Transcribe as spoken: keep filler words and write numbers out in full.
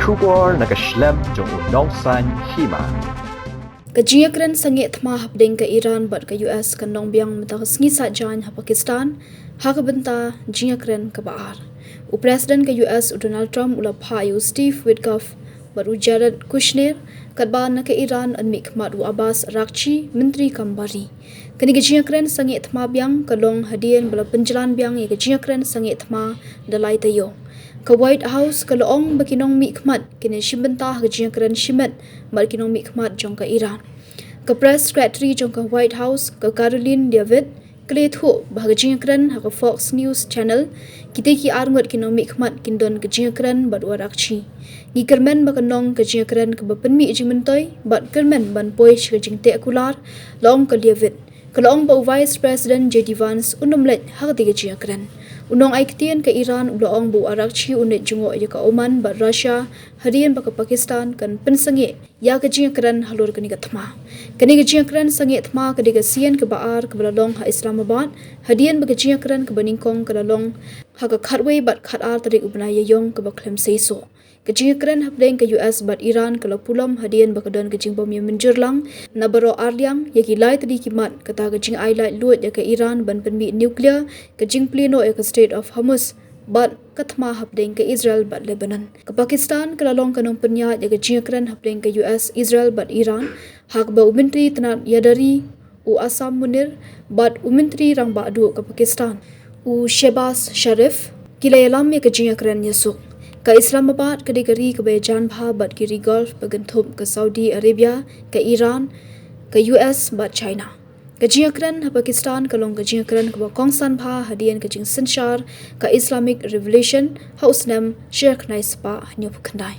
Khubor na ka shlem jong u nongsaiñ hima. Ka jingïakren sangeh thma hapdeng ka Iran bad ka U S kan long biang mynta ka sngi Saitjaiñ ha Pakistan, ha ka bynta jingïakren kaba ar. U President ka U S u Donald Trump u la phah ïa u Steve Witkoff bad u Jared Kushner, katba na ka Iran yn mihkhmat u Abbas Araghchi, Myntri Kam Bar Ri. Kane ka jingïakren sangeh thma biang ka long hadien ba la pynjlan biang ïa ka jingïakren sangeh thma da lai taïew. Ka White House ka la ong ba ki nongmihkhmat kin ïashim bynta ha ka jingïakren shimet bad ki nongmihkhmat jong ka Iran. Ka Press Secretary jong ka White House, ka Karoline Leavitt, ka la ïathuh ba ha ka jingïakren ha ka Fox News Channel, kita ki ar ngut ki nongmihkhmat kin don ka jingïakren bad u Araghchi. Ngi kyrmen ba kan long ka jingïakren kaba pynmih jingmyntoi bad kyrmen ban poi sha ka jingteh kular, la ong ka Leavitt. Ka la ong ba u Vice President J D Vance un ym leit ha katei ka jingïakren. U nongai ktien ka Iran u la ong ba u Araghchi un leit jngoh ïa ka Oman bad Russia hadien ba ka Pakistan kan pynsangeh ïa ka jingïakren halor kane ka thma. Kane ka jingïakren sangeh thma ka dei ka sien kaba ar kaba la long ha Islamabad hadien ba ka jingïakren kaba nyngkong ka la long ha ka khatwei bad khatar tarik u bnai Ïaïong kaba khlem seisoh. Ka jingïakren hapdeng ka U S bad Iran ka la pulom hadien ba ka don ka jingbym ïamynjur lang na baroh arliang ïa ki lai tylli ki mat, kata ka jingai laitluid ïa ka Iran ban pynmih nuclear, ka jingplie noh ïa ka Strait of Hormuz bad ka thma hapdeng ka Israel bad Lebanon. Ka Pakistan ka la long ka nongpynïaid ïa ka jingïakren hapdeng ka U S, Israel bad Iran, ha kaba u Myntri Tnad Ïada Ri, u Asim Munir, bad u Myntri Rangbah Duh ka Pakistan, u Shehbaz Sharif, ki la ïalam ïa ka jingïakren ïasuk. Ka Islamabad ka dei ka ri kaba ïajan bha bad ki ri Gulf ba kynthup ka Saudi Arabia, ka Iran, ka U S bad China. Ka jingïakren ha Pakistan ka long ka jingïakren kaba kongsan bha hadien ka jingsynshar ka Islamic Revolution ha u snem shi hajar khyndai spah hynñiewphew khyndai.